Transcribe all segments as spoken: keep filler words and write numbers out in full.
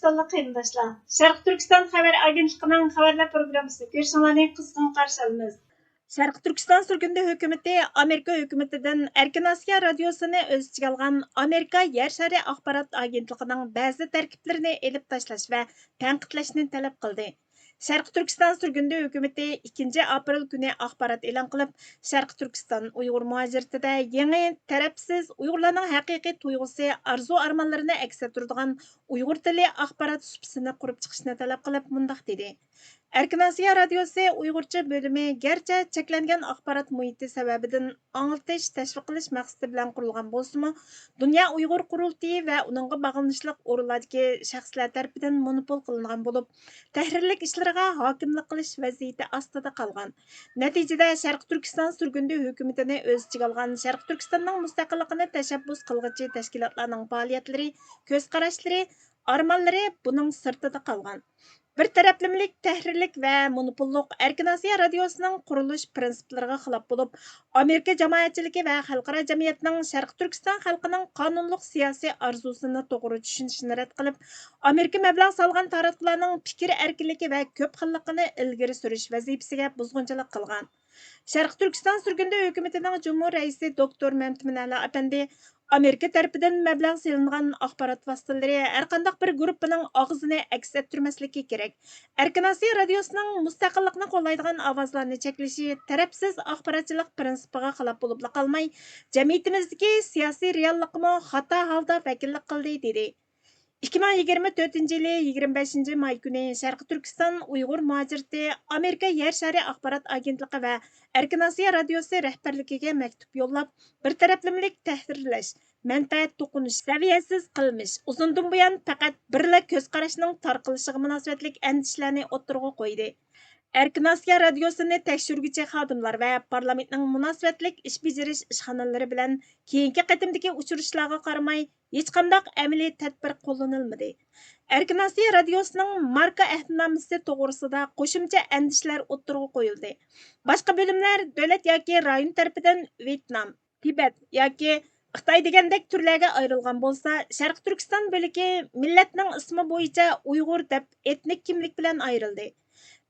تۇركىستانلىق قېرىنداشلار، شەرقىي تۈركىستان خەۋەر ئاگېنتلىقىنىڭ خەۋەرلەر پروگراممىسىنى كۆرۈشۈڭلارنى قىزغىن قارشى ئالىمىز. شەرقىي تۈركىستان سۈرگۈندە ھۆكۈمىتى ئامېرىكا ھۆكۈمىتىدىن ئەركىن ئاسىيا رادىيوسىنى ئۆز ئىچىگە ئالغان ئامېرىكا يەر شارى ئاخبارات ئاگېنتلىقىنىڭ بەزى تەركىبلىرىنى ئېلىپ تاشلاش ۋە تەنقىدلەشنى تەلەپ قىلدى. شەرقىي تۈركىستان سۈرگۈندە ھۆكۈمىتى ئىككىنچى ئاپرېل كۈنى ئاخبارات ئېلان قىلىپ، شەرقىي تۈركىستان ئۇيغۇر مۇھاجىرىتىدە يېڭى، تەرەپسىز، ئۇيغۇرلارنىڭ ھەقىقىي تۇيغۇسى، ئارزۇ-ئارمانلىرىنى ئەكس ئەتتۈرىدىغان ئۇيغۇر تىلى ئاخبارات سۇپىسىنى قۇرۇپ چىقىشنى تەلەپ قىلىپ مۇنداق دېدى: ئەركىن ئاسىيا رادىيوسى ئۇيغۇرچە بۆلۈمى گەرچە چەكلەنگەن ئاخبارات مۇھىتى سەۋەبىدىن ئاڭلىتىش، تەشۋىق قىلىش مەقسىتى بىلەن قۇرۇلغان بولسىمۇ، دۇنيا ئۇيغۇر قۇرۇلتىيى ۋە ئۇنىڭغا باغلىنىشلىق ئورۇنلاردىكى شەخسلەر تەرىپىدىن مونوپول قىلىنغان بولۇپ، تەھرىرلىك ئىشلىرىغا ھاكىملىق قىلىش ۋەزىيىتى ئاستىدا قالغان. نەتىجىدە، شەرقىي تۈركىستان سۈرگۈندە ھۆكۈمىتىنى ئۆز ئىچىگە ئالغان شەرقىي تۈركىستاننىڭ مۇستەقىللىقىنى تەشەببۇس قىلغۇچى تەشكىلاتلارنىڭ پائالىيەتلىرى، كۆز قاراشلىرى، ئارمانلىرى بۇنىڭ سىرتىدا قالغان. بىر تەرەپلىمىلىك، تەھرىرلىك ۋە مونوپوللۇق ئەركىن ئاسىيا رادىيوسىنىڭ قۇرۇلۇش پىرىنسىپلىرىغا خىلاپ بولۇپ، ئامېرىكا جامائەتچىلىكى ۋە خەلقئارا جەمئىيەتنىڭ شەرقىي تۈركىستان خەلقىنىڭ قانۇنلۇق سىياسىي ئارزۇسىنى توغرا چۈشىنىشىنى رەت قىلىپ، ئامېرىكا مەبلەغ سالغان تاراتقۇلارنىڭ پىكىر ئەركىنلىكى ۋە كۆپ خىللىقىنى ئىلگىرى سۈرۈش ۋەزىپىسىگە بۇزغۇنچىلىق قىلغان. شەرقىي تۈركىستان سۈرگۈندە ھۆكۈمىتىنىڭ جۇمھۇر رەئىسى دوكتور مەمتىمىن ئەلا ئەپەندى ئامېرىكا تەرىپىدىن مەبلەغ سېلىنغان ئاخبارات ۋاسىتىلىرى ھەرقانداق بىر گۇرۇپپىنىڭ ئاغزىنى ئەكس ئەتتۈرمەسلىكى كېرەك. ئەركىن ئاسىيا رادىيوسىنىڭ مۇستەقىللىقنى قوللايدىغان ئاۋازلارنى چەكلىشى تەرەپسىز ئاخباراتچىلىق پىرىنسىپىغا خىلاپ بولۇپلا قالماي، جەمئىيىتىمىزدىكى سىياسىي رېئاللىققىمۇ خاتا ھالدا ۋەكىللىك قىلدى، دېدى. ئىككى مىڭ يىگىرمە تۆتىنچى يىلى يىگىرمە بەشىنچى ماي كۈنى شەرقىي تۈركىستان ئۇيغۇر مۇھاجىرىتى ئامېرىكا يەر شارى ئاخبارات ئاگېنتلىقى ۋە ئەركىن ئاسىيا رادىيوسى رەھبەرلىكىگە مەكتۇپ يوللاپ، بىر تەرەپلىمىلىك تەھرىرلەش، مەنپەئەت توقۇنۇش، سەۋىيەسىز قىلمىش، ئۇزۇندىن بۇيان پەقەت بىرلا كۆز قاراشنىڭ تارقىلىشىغا مۇناسىۋەتلىك ئەندىشىلەرنى ئوتتۇرىغا قويدى. ئەركىن ئاسىيا رادىيوسىنى تەكشۈرگۈچى خادىملار ۋە پارلامېنتنىڭ مۇناسىۋەتلىك ئىش بېجىرىش ئىشخانىلىرى بىلەن كېيىنكى قېتىمدىكى ئۇچرىشىشلارغا قارىماي، ھېچقانداق ئەمەلىي تەدبىر قوللىنىلمىدى. ئەركىن ئاسىيا رادىيوسىنىڭ ماركا ئەھدىنامىسى توغرىسىدا قوشۇمچە ئەندىشىلەر ئوتتۇرىغا قويۇلدى. باشقا بۆلۈملەر دۆلەت ياكى رايون تەرىپىدىن ۋيېتنام، تىبەت ياكى خىتاي دېگەندەك تۈرلەرگە ئايرىلغان بولسا، شەرقىي تۈركىستان بۆلىكى مىللەتنىڭ ئىسمى بويىچە ئۇيغۇر دەپ ئېتنىك كىملىك بىلەن ئايرىلدى.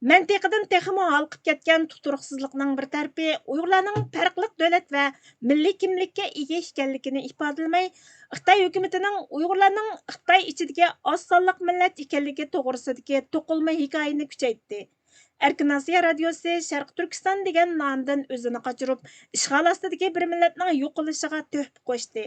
مەنتىقىدىن تېخىمۇ ھالقىپ كەتكەن تۇتۇرۇقسىزلىقنىڭ بىر تەرىپى ئۇيغۇرلارنىڭ پەرقلىق دۆلەت ۋە مىللىي كىملىككە ئىگە ئىكەنلىكىنى ئىپادىلىمەي، خىتاي ھۆكۈمىتىنىڭ ئۇيغۇرلارنىڭ خىتاي ئىچىدىكى ئاز سانلىق مىللەت ئىكەنلىكى توغرىسىدىكى توقۇلما ھېكايىنى كۈچەيتتى. ئەركىن ئاسىيا رادىيوسى شەرقىي تۈركىستان دېگەن نامدىن ئۆزىنى قاچۇرۇپ، ئىشغال ئاستىدىكى بىر مىللەتنىڭ يوقىلىشىغا تۆھپە قوشتى.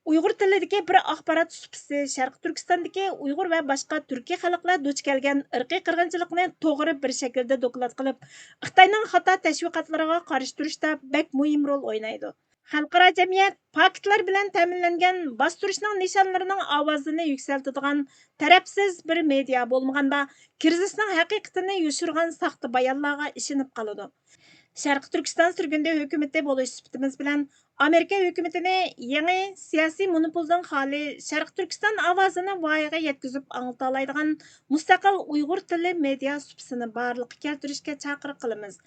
ئۇيغۇر تىلىدىكى بىر ئاخبارات سۇپىسى شەرقىي تۈركىستاندىكى ئۇيغۇر ۋە باشقا تۈركىي خەلقلەر دۇچ كەلگەن ئىرقىي قىرغىنچىلىقنى توغرا بىر شەكىلدە دوكلات قىلىپ، خىتاينىڭ خاتا تەشۋىقاتلىرىغا قارشى تۇرۇشتا بەك مۇھىم رول ئوينايدۇ. خەلقئارا جەمئىيەت پاكىتلار بىلەن تەمىنلەنگەن باستۇرۇشنىڭ نىشانلىرىنىڭ ئاۋازىنى يۈكسەلتىدىغان تەرەپسىز بىر مېدىيا بولمىغاندا، كىرىزىسنىڭ ھەقىقىتىنى يوشۇرغان ساختا بايانلارغا ئىشىنىپ قالىدۇ. شەرقىي تۈركىستان سۈرگۈندە ھۆكۈمىتى بولۇش سۈپىتىمىز بىلەن ئامېرىكا ھۆكۈمىتىنى يېڭى سىياسىي مونوپولدىن خالىي، شەرقىي تۈركىستان ئاۋازىنى ۋايىغا يەتكۈزۈپ ئاڭلىتالايدىغان مۇستەقىل ئۇيغۇر تىلى مېدىيا سۇپىسىنى بارلىققا كەلتۈرۈشكە چاقىرىق قىلىمىز.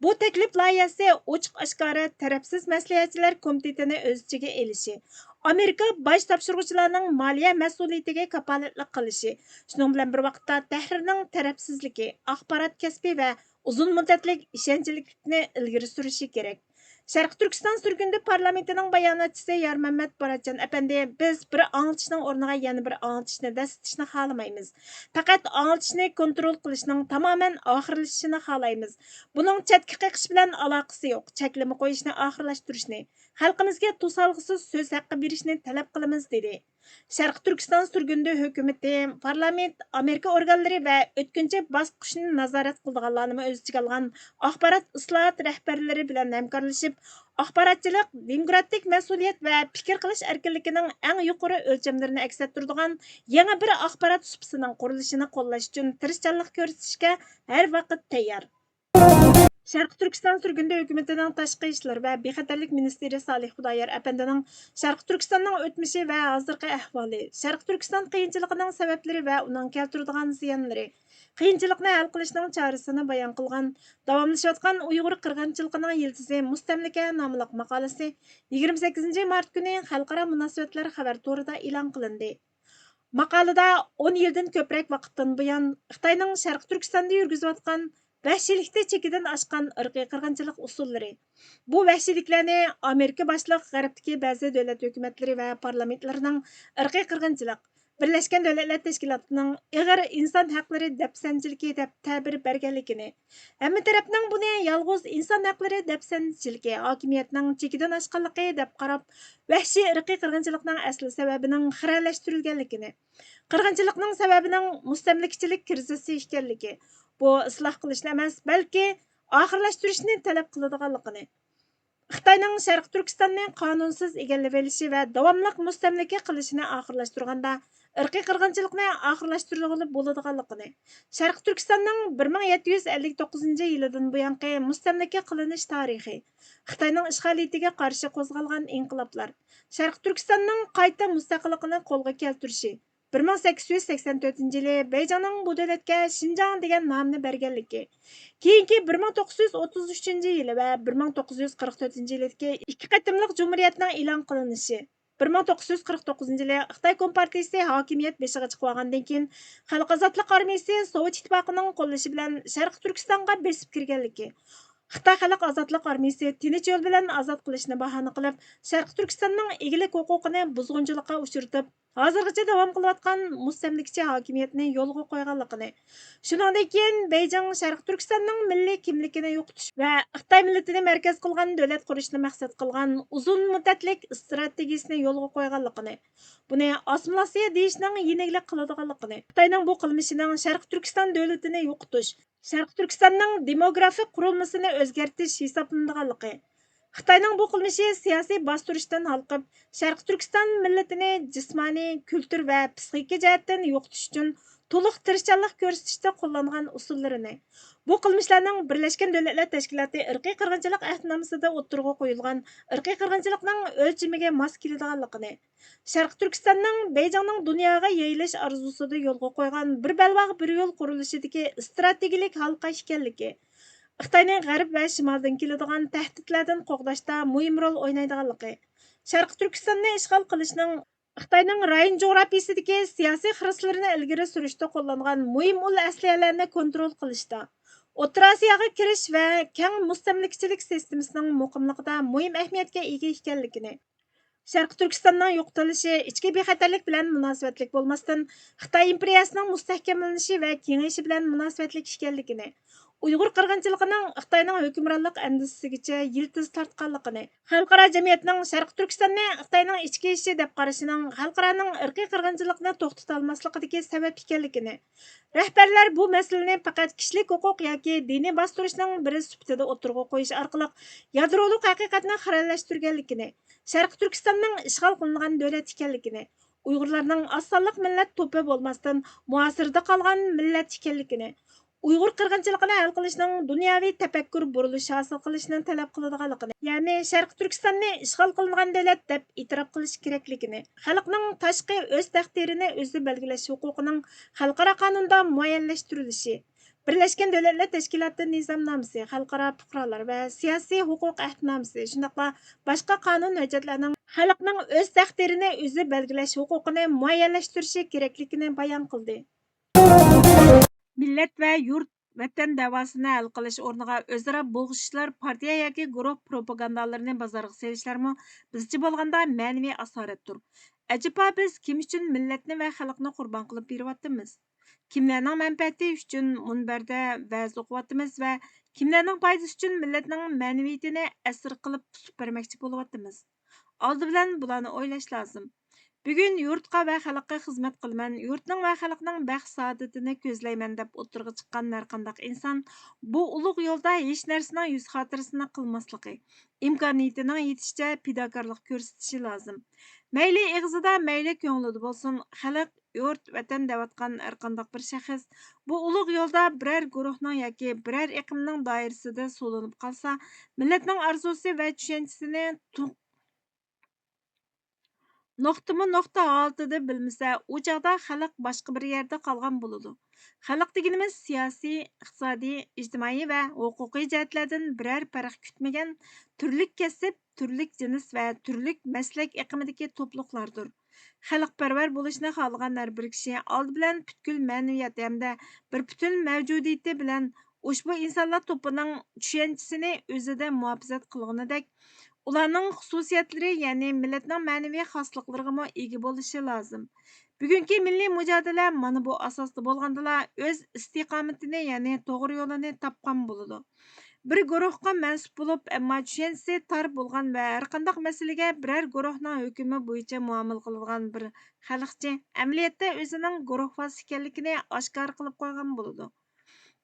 بۇ تەكلىپ لايىھەسى ئوچۇق-ئاشكارا تەرەپسىز مەسلىھەتچىلەر كومىتېتىنى ئۆز ئىچىگە ئېلىشى، ئامېرىكا باج تاپشۇرغۇچىلارنىڭ مالىيە مەسئۇلىيىتىگە كاپالەتلىك قىلىشى، شۇنىڭ بىلەن بىر ۋاقىتتا تەھرىرنىڭ تەرەپسىزلىكى، ئاخبارات كەسپى ۋە ئۇزۇن مۇددەتلىك ئىشەنچلىكلىكنى ئىلگىرى سۈرۈشى كېرەك. شەرقىي تۈركىستان سۈرگۈندە پارلامېنتىنىڭ باياناتچىسى يارمەمەت باراتجان ئەپەندى، بىز بىر ئاڭلىتىشنىڭ ئورنىغا يەنە بىر ئاڭلىتىشنى دەسسىتىشنى خالىمايمىز. پەقەت ئاڭلىتىشنى كونترول قىلىشنىڭ تامامەن ئاخىرلىشىشىنى خالايمىز. بۇنىڭ چەتكە قېقىش بىلەن ئالاقىسى يوق، چەكلىمە قويۇشنى ئاخىرلاشتۇرۇشنى، خەلقىمىزگە توسالغۇسىز سۆز ھەققى بېرىشنى تەلەپ قىلىمىز، دېدى. شەرقىي تۈركىستان سۈرگۈندە ھۆكۈمىتى، پارلامېنت، ئامېرىكا ئورگانلىرى ۋە ئۆتكۈنچى باسقۇچنى نازارەت قىلىدىغانلارنىمۇ ئۆز ئىچىگە ئالغان ئاخبارات ئىسلاھات رەھبەرلىرى بىلەن ھەمكارلىشىپ، ئاخباراتچىلىق، دېموكراتىك مەسئۇلىيەت ۋە پىكىر قىلىش ئەركىنلىكىنىڭ ئەڭ يۇقىرى ئۆلچەملىرىنى ئەكس ئەتتۈرىدىغان يېڭى بىر ئاخبارات سۇپىسىنىڭ قۇرۇلۇشىنى قوللاش ئۈچۈن تىرىشچانلىق كۆرسىتىشكە ھەر ۋاقىت تەييار. شەرقىي تۈركىستان سۈرگۈندە ھۆكۈمىتىنىڭ تاشقى ئىشلار ۋە بىخەتەرلىك مىنىستىرى سالىھ خۇدايار ئەپەندىنىڭ شەرقىي تۈركىستاننىڭ ئۆتمۈشى ۋە ھازىرقى ئەھۋالى، شەرقىي تۈركىستان قىيىنچىلىقىنىڭ سەۋەبلىرى ۋە ئۇنىڭ كەلتۈرىدىغان زىيانلىرى، قىيىنچىلىقنى ھەل قىلىشنىڭ چارىسىنى بايان قىلغان داۋاملىشىۋاتقان ئۇيغۇر قىرغىنچىلىقىنىڭ يىلتىزى مۇستەملىكە ناملىق ماقالىسى يىگىرمە سەككىزىنچى مارت كۈنى خەلقئارا مۇناسىۋەتلەر خەۋەر تورىدا ئېلان قىلىندى. ماقالىدا ئون يىلدىن كۆپرەك ۋاقىتتىن بۇيان خىتاينىڭ شەرقىي تۈركىستاندا يۈرگۈزۈۋاتقان ۋەھشىيلىكتە چېكىدىن ئاشقان ئىرقىي قىرغىنچىلىق ئۇسۇللىرى، بۇ ۋەھشىيلىكلەرنى ئامېرىكا باشلىق غەربتىكى بەزى دۆلەت ھۆكۈمەتلىرى ۋە پارلامېنتلىرىنىڭ ئىرقىي قىرغىنچىلىق، بىرلەشكەن دۆلەتلەر تەشكىلاتىنىڭ ئېغىر ئىنسان ھەقلىرى دەپسەندىچىلىكى دەپ تەبىر بەرگەنلىكىنى، ھەممە تەرەپنىڭ بۇنى يالغۇز ئىنسان ھەقلىرى دەپسەندىچىلىكى، ھاكىمىيەتنىڭ چېكىدىن ئاشقانلىقى دەپ قاراپ، ۋەھشىي ئىرقىي قىرغىنچىلىقنىڭ ئەسلى سەۋەبىنىڭ خىرەلەشتۈرۈلگەنلىكىنى، قىرغىنچىلىقنىڭ سەۋەبىنىڭ مۇستەملىكىچىلىك كىرىزىسى ئىكەنلىكى، بۇ ئىسلاھ قىلىشنى ئەمەس، بەلكى ئاخىرلاشتۇرۇشنى تەلەپ قىلىدىغانلىقىنى، خىتاينىڭ شەرقىي تۈركىستاننى قانۇنسىز ئىگىلىۋېلىشى ۋە داۋاملىق مۇستەملىكە قىلىشىنى ئاخىرلاشتۇرغاندا، ئىرقىي قىرغىنچىلىقنى ئاخىرلاشتۇرغىلى بولىدىغانلىقىنى، شەرقىي تۈركىستاننىڭ بىر مىڭ يەتتە يۈز ئەللىك توققۇزىنچى يىلىدىن بۇيانقى مۇستەملىكە قىلىنىش تارىخى، خىتاينىڭ ئىشغالىيىتىگە قارشى قوزغالغان ئىنقىلابلار، شەرقىي تۈركىستاننىڭ قايتا مۇستەقىللىقىنى قولغا كەلتۈرۈشى، بىر مىڭ سەككىز يۈز سەكسەن تۆتىنچى يىلى بېيجىڭنىڭ بۇ دۆلەتكە شىنجاڭ دېگەن نامنى بەرگەنلىكى، كېيىنكى بىر مىڭ توققۇز يۈز ئوتتۇز ئۈچىنچى يىلى ۋە بىر مىڭ توققۇز يۈز قىرىق تۆتىنچى يىلىدىكى ئىككى قېتىملىق جۇمھۇرىيەتنىڭ ئېلان قىلىنىشى، بىر مىڭ توققۇز يۈز قىرىق توققۇزىنچى يىلى خىتاي كومپارتىيىسى ھاكىمىيەت بېشىغا چىقىۋالغاندىن كېيىن، خەلق ئازادلىق ئارمىيىسى سوۋېت ئىتتىپاقىنىڭ قوللىشى بىلەن شەرقىي تۈركىستانغا بېسىپ كىرگەنلىكى، خىتاي خەلق ئازادلىق ئارمىيىسى تىنچ يول بىلەن ئازاد قىلىشنى باھانە قىلىپ، شەرقىي تۈركىستاننىڭ ئىگىلىك ھوقۇقىنى بۇزغۇنچىلىققا ئۇچرىتىپ، ھازىرغىچە داۋام قىلىۋاتقان مۇستەملىكىچى ھاكىمىيەتنى يولغا قويغانلىقىنى، شۇنىڭدىن كېيىن بېيجىڭ شەرقىي تۈركىستاننىڭ مىللىي كىملىكىنى يوقىتىش ۋە خىتاي مىللىتىنى مەركەز قىلغان دۆلەت قۇرۇشنى مەقسەت قىلغان ئۇزۇن مۇددەتلىك ئىستراتېگىيىسىنى يولغا قويغانلىقىنى، بۇنى ئاسسىمىلياتسىيە دېيىشنىڭ يېنىكلىك قىلىدىغانلىقىنى، خىتاينىڭ بۇ قىلمىشىنىڭ شەرقىي تۈركىستان دۆلىتىنى يوقىتىش، شەرقىي تۈركىستاننىڭ دېموگرافىك قۇرۇلمىسىنى ئۆزگەرتىش ھېسابلىنىدىغانلىقى، خىتاينىڭ بۇ قىلمىشى سىياسىي باستۇرۇشتىن ھالقىپ، شەرقىي تۈركىستان مىللىتىنى جىسمانىي، كۈلتۈر ۋە پسىخىكا جەھەتتىن يوقىتىش ئۈچۈن تولۇق تىرىشچانلىق كۆرسىتىشتە قوللانغان ئۇسۇللىرىنى، بۇ قىلمىشلارنىڭ بىرلەشكەن دۆلەتلەر تەشكىلاتى ئىرقىي قىرغىنچىلىق ئەھدىنامىسىدە ئوتتۇرىغا قويۇلغان ئىرقىي قىرغىنچىلىقنىڭ ئۆلچىمىگە ماس كېلىدىغانلىقىنى، شەرقىي تۈركىستاننىڭ بېيجىڭنىڭ دۇنياغا يېيىلىش ئارزۇسىدا يولغا قويغان بىر بەلباغ، بىر يول قۇرۇلۇشىدىكى ئىستراتېگىيەلىك ھالقا ئىكەنلىكى، خىتاينى غەرب ۋە شىمالدىن كېلىدىغان تەھدىتلەردىن قوغداشتا مۇھىم رول ئوينايدىغانلىقى، شەرقىي تۈركىستاننى ئىشغال قىلىشنىڭ خىتاينىڭ رايون جۇغراپىيىسىدىكى سىياسىي خىرىسلىرىنى ئىلگىرى سۈرۈشتە قوللانغان مۇھىم ئۇل ئەسلىھەلەرنى كونترول قىلىشتا، ئوتتۇرا ئاسىياغا كىرىش ۋە كەڭ مۇستەملىكىچىلىك سىستېمىسىنىڭ مۇقىملىقىدا مۇھىم ئەھمىيەتكە ئىگە ئىكەنلىكىنى، شەرقىي تۈركىستاننىڭ يوقىتىلىشى ئىچكى بىخەتەرلىك بىلەن مۇناسىۋەتلىك بولماستىن، خىتاي ئىمپېرىيەسىنىڭ مۇستەھكەملىنىشى ۋە كېڭىيىشى بىلەن مۇناسىۋەتلىك ئىكەنلىكىنى، ئۇيغۇر قىرغىنچىلىقىنىڭ خىتاينىڭ ھۆكۈمرانلىق ئەندىزىسىگىچە يىلتىز تارتقانلىقىنى، خەلقئارا جەمئىيەتنىڭ شەرقىي تۈركىستاننى خىتاينىڭ ئىچكى ئىشى دەپ قارىشىنىڭ خەلقئارانىڭ ئىرقىي قىرغىنچىلىقنى توختىتالماسلىقىدىكى سەۋەب ئىكەنلىكىنى، رەھبەرلەر بۇ مەسىلىنى پەقەت كىشىلىك ھوقۇق ياكى دىنىي باستۇرۇشنىڭ بىرى سۈپىتىدە ئوتتۇرىغا قويۇش ئارقىلىق يادرولۇق ھەقىقەتنى خىرەلەشتۈرگەنلىكىنى، شەرقىي تۈركىستاننىڭ ئىشغال قىلىنغان دۆلەت ئىكەنلىكىنى، ئۇيغۇرلارنىڭ ئاز سانلىق مىللەت توپى بولماستىن، مۇھاسىرىدە قالغان مىللەت ئىكەنلىكىنى، ئۇيغۇر قىرغىنچىلىقىنى ھەل قىلىشنىڭ دۇنياۋى تەپەككۇر بۇرۇلۇشى ھاسىل قىلىشنى تەلەپ قىلىدىغانلىقىنى، يەنى شەرقىي تۈركىستاننى ئىشغال قىلىنغان دۆلەت دەپ ئېتىراپ قىلىش كېرەكلىكىنى، خەلقنىڭ تاشقى ئۆز تەقدىرىنى ئۆزى بەلگىلەش ھوقۇقىنىڭ خەلقئارا قانۇندا مۇئەييەنلەشتۈرۈلۈشى، بىرلەشكەن دۆلەتلەر تەشكىلاتى نىزامنامىسى، خەلقئارا پۇقرالار ۋە سىياسىي ھوقۇق ئەھدىنامىسى، شۇنداقلا باشقا قانۇن ھۆججەتلەرنىڭ خەلقنىڭ ئۆز تەقدىرىنى ئۆزى بەلگىلەش ھوقۇقىنى مۇئەييەنلەشتۈرۈشى كېرەكلىكىنى بايان قىلدى. مىللەت ۋە يۇرت، ۋەتەن دەۋاسىنى ھەل قىلىش ئورنىغا ئۆزئارا بوغۇشۇشلار، پارتىيە ياكى گۇرۇھ پروپاگاندالىرىنى بازارغا سېلىشلارمۇ بىزچە بولغاندا مەنىۋى ئاسارەتتۇر. ئەجەبا بىز كىم ئۈچۈن مىللەتنى ۋە خەلقنى قۇربان قىلىپ بېرىۋاتىمىز؟ كىملەرنىڭ مەنپەئەتى ئۈچۈن مۇنبەردە ۋەز ئوقۇۋاتىمىز ۋە كىملەرنىڭ پايدىسى ئۈچۈن مىللەتنىڭ مەنىۋىيىتىنى ئەسىر قىلىپ پۇسۇپ بەرمەكچى بولۇۋاتىمىز؟ ئالدى بىلەن بۇلارنى ئويلاش لازىم. بۈگۈن يۇرتقا ۋە خەلققە خىزمەت قىلىمەن، يۇرتنىڭ ۋە خەلقنىڭ بەخت-سائادىتىنى كۆزلەيمەن دەپ ئوتتۇرىغا چىققان ھەرقانداق ئىنسان بۇ ئۇلۇغ يولدا ھېچ نەرسىنىڭ يۈز خاتىرىسىنى قىلماسلىقى، ئىمكانىيىتىنىڭ يېتىشىچە پىداكارلىق كۆرسىتىشى لازىم. مەيلى ئېغىزىدا، مەيلى كۆڭلىدە بولسۇن، خەلق، يۇرت، ۋەتەن دەۋاتقان ھەرقانداق بىر شەخس بۇ ئۇلۇغ يولدا بىرەر گۇرۇھنىڭ ياكى بىرەر ئېقىمنىڭ دائىرىسىدە سولىنىپ قالسا، مىللەتنىڭ ئارزۇسى ۋە چۈشەنچىسىنى تو-، نۇقتىمۇ نۇقتا ھالىتىدە بىلمىسە، ئۇ چاغدا خەلق باشقا بىر يەردە قالغان بولىدۇ. خەلق دېگىنىمىز سىياسىي، ئىقتىسادىي، ئىجتىمائىي ۋە ھوقۇقىي جەھەتلەردىن بىرەر پەرق كۈتمىگەن، تۈرلۈك كەسىپ، تۈرلۈك جىنس ۋە تۈرلۈك مەسلەك ئېقىمىدىكى توپلۇقلاردۇر. خەلقپەرۋەر بولۇشنى خالىغان ھەر بىر كىشى ئالدى بىلەن پۈتكۈل مەنىۋىيەت ھەمدە بىر پۈتۈن مەۋجۇدىيىتى بىلەن ئۇشبۇ ئىنسانلار توپىنىڭ چۈشەنچىسىنى ئۆزىدە مۇھاپىزەت قىلغىنىدەك، ئۇلارنىڭ خۇسۇسىيەتلىرى، يەنى مىللەتنىڭ مەنىۋى خاسلىقلىرىغىمۇ ئىگە بولۇشى لازىم. بۈگۈنكى مىللىي مۇجادىلە مانا بۇ ئاساستا بولغاندىلا، ئۆز ئىستىقامىتىنى، يەنى توغرا يولىنى تاپقان بولىدۇ. بىر گۇرۇھقا مەنسۇپ بولۇپ، ئەمما چۈشەنچىسى تار بولغان ۋە ھەرقانداق مەسىلىگە بىرەر گۇرۇھنىڭ ھۆكمى بويىچە مۇئامىلە قىلىدىغان بىر خەلقچى ئەمەلىيەتتە ئۆزىنىڭ گۇرۇھۋاز ئىكەنلىكىنى ئاشكارا قىلىپ قويغان بولىدۇ.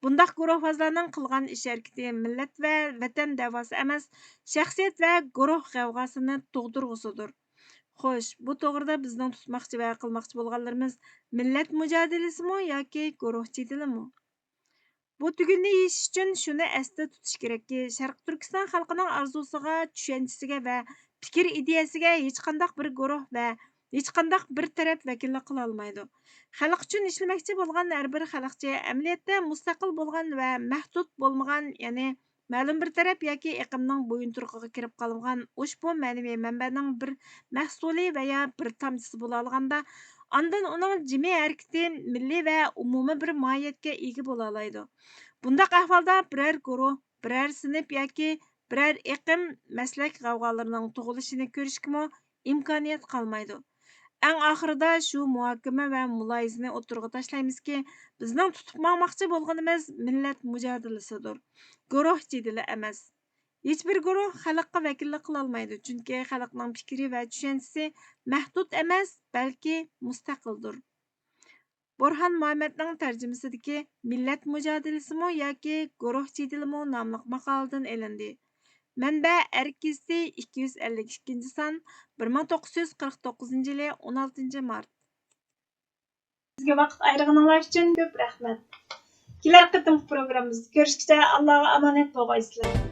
بۇنداق گۇرۇھۋازلارنىڭ قىلغان ئىش ھەرىكىتى مىللەت ۋە ۋەتەن دەۋاسى ئەمەس، شەخسىيەت ۋە گۇرۇھ غەۋغاسىنى تۇغدۇرغۇسىدۇر. خوش، بۇ توغرىدا بىزنىڭ تۇتماقچى ۋە قىلماقچى بولغانلىرىمىز مىللەت مۇجادىلىسىمۇ ياكى گۇرۇھ جېدىلىمۇ؟ بۇ تۈگۈننى يېشىش ئۈچۈن شۇنى ئەستە تۇتۇش كېرەككى، شەرقىي تۈركىستان خەلقىنىڭ ئارزۇسىغا، چۈشەنچىسىگە ۋە پىكىر ئىدىيەسىگە ھېچقانداق بىر گۇرۇھ ۋە ھېچقانداق بىر تەرەپ ۋەكىللىك قىلالمايدۇ. خەلق ئۈچۈن ئىشلىمەكچى بولغان ھەر بىر خەلقچى ئەمەلىيەتتە مۇستەقىل بولغان ۋە مەھدۇد بولمىغان، يەنى مەلۇم بىر تەرەپ ياكى ئېقىمنىڭ بويۇنتۇرۇقىغا كىرىپ قالمىغان ئۇشبۇ مەنىۋى مەنبەنىڭ بىر مەھسۇلى ۋەيا بىر تامچىسى بولالىغاندا، ئاندىن ئۇنىڭ جىمى ھەرىكىتى مىللىي ۋە ئومۇمىي بىر ماھىيەتكە ئىگە بولالايدۇ. بۇنداق ئەھۋالدا بىرەر گۇرۇھ، بىرەر سىنىپ ياكى بىرەر ئېقىم مەسلەك غەۋغالىرىنىڭ تۇغۇلۇشىنى كۆرۈشكىمۇ ئىمكانىيەت قالمايدۇ. ئەڭ ئاخىرىدا شۇ مۇھاكىمە ۋە مۇلاھىزىنى ئوتتۇرىغا تاشلايمىزكى، بىزنىڭ تۇتۇپ ماڭماقچى بولغىنىمىز مىللەت مۇجادىلىسىدۇر، گۇرۇھ جېدىلى ئەمەس. ھېچبىر گۇرۇھ خەلققە ۋەكىللىك قىلالمايدۇ، چۈنكى خەلقنىڭ پىكرى ۋە چۈشەنچىسى مەھدۇد ئەمەس، بەلكى مۇستەقىلدۇر. بورھان مۇھەممەدنىڭ تەرجىمىسىدىكى مىللەت مۇجادىلىسىمۇ ياكى گۇرۇھ جېدىلىمۇ ناملىق ماقالىدىن ئېلىندى. مەنبە: ئەرك گېزىتى، ئىككى يۈز ئەللىك ئىككىنچى سان، بىر مىڭ توققۇز يۈز قىرىق توققۇزىنچى يىلى، ئون ئالتىنچى مارت. بىزگە ۋاقىت ئايرىغىنىڭلار ئۈچۈن كۆپ رەھمەت. كېلەر قېتىمقى پروگراممىمىزدا كۆرۈشكىچە ئاللاغا ئامانەت بولغايسىلەر.